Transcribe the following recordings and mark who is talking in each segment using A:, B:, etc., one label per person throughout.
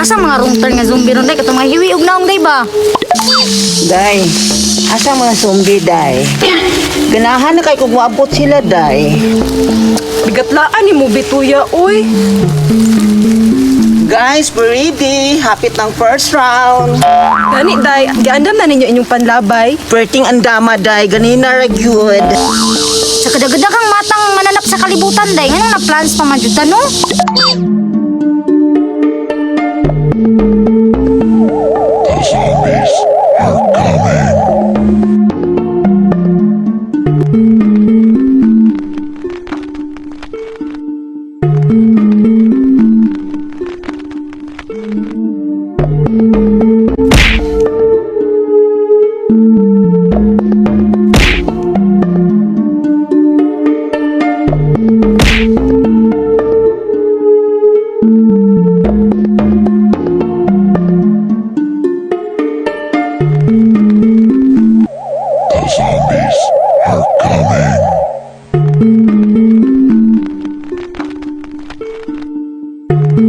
A: Asa mga wrong turn nga zombie ron, day? Katong mga hiwi og naong, day ba?
B: Day, asa mga zombie, day? Ganahan na kay kung moabot sila, day.
C: Bigatlaan ni mo bituya, oy.
B: Guys, we're ready. Hapit ng first round.
C: Gani, day, giandam na ninyo inyong panlabay.
B: Perting andama, day. Ganina ra gyud.
A: Sa kadagadagang matang mananap sa kalibutan, day. Nganong na plans pa man jud ta, no?
D: The zombies are coming. The zombies are coming. The zombies are coming.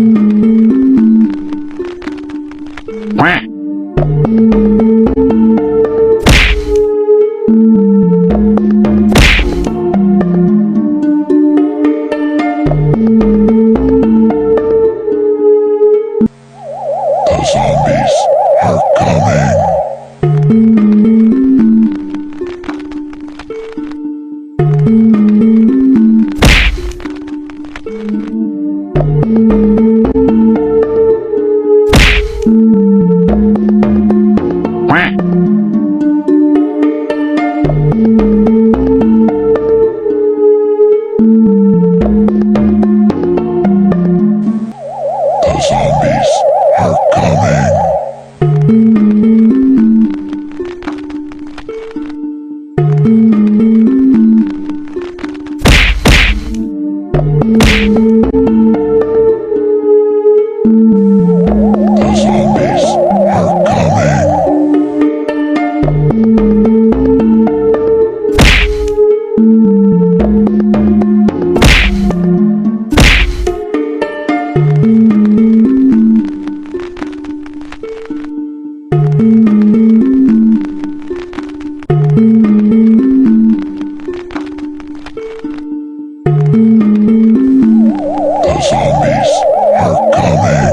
D: The zombies are coming. The zombies are coming. The zombies are coming.